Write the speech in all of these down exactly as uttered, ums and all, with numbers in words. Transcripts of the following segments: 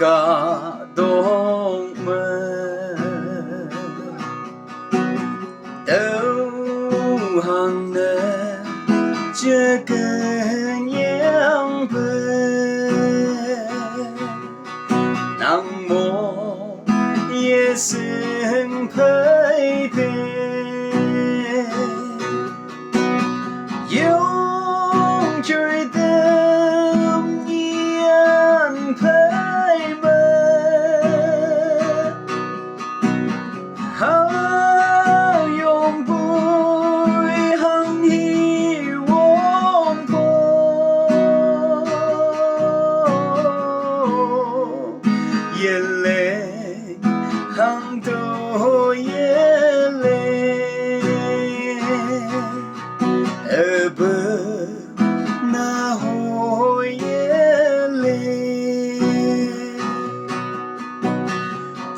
Ka dong me tau hang ne je ke nyang pe nang mo ye sing pei pe. Yung chui dem ngian pei me. Hao yung bui hang hi wong po. Ye le hang do ye le. Ebe na ho ye le.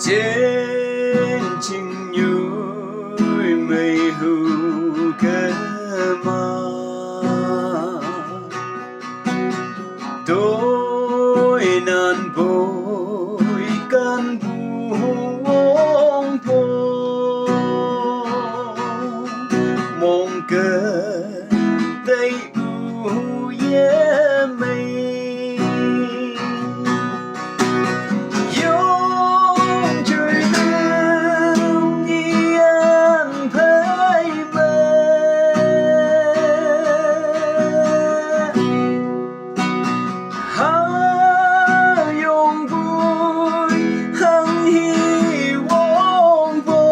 Chen ching nyu mei hu ke ma. Doi nan boi kan bu wong po. Mong ke tei u ye mei. Yung chui nung ian pei me. Hao yung bui hang hi wong po.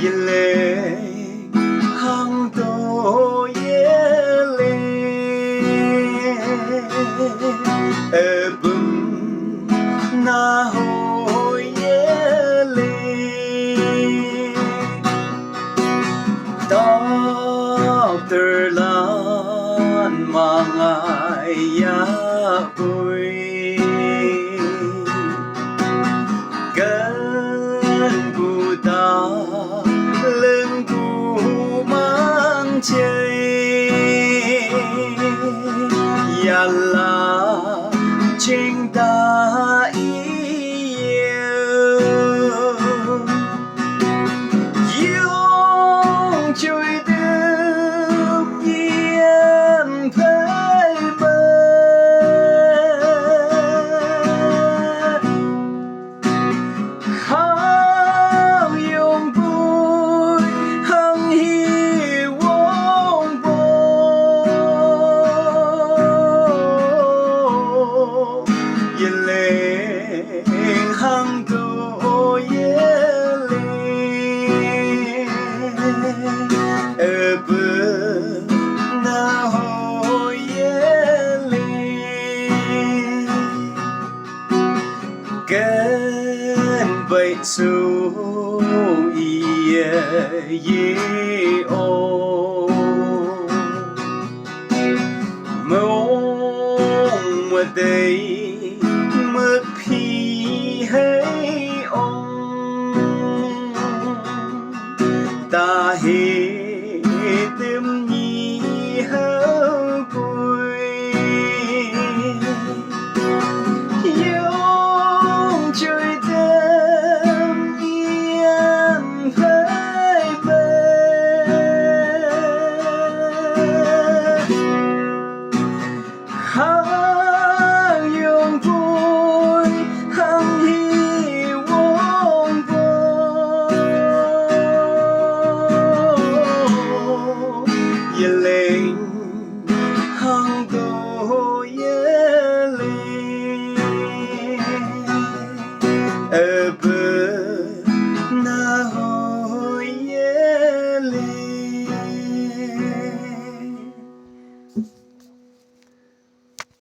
Ye le hang do ye le. Ebe na ho ye le. Doctor lan ma ngai ya bui. Kan bu ta leng bu mang che. Ya la ching ta i ye. Yung chui dum yen pei me. Hao yung bui hang hi wong po. Ye le hang do ye le. Ebe na ho ye le. Ken bai su ye ye o. Mong ma dei ma phi hei ong. Ta he tim ni hao bui. Yung chui tim ni an pei pei. Hao yung bui hang hi wong po. Ye leng hang do ye le. Ebe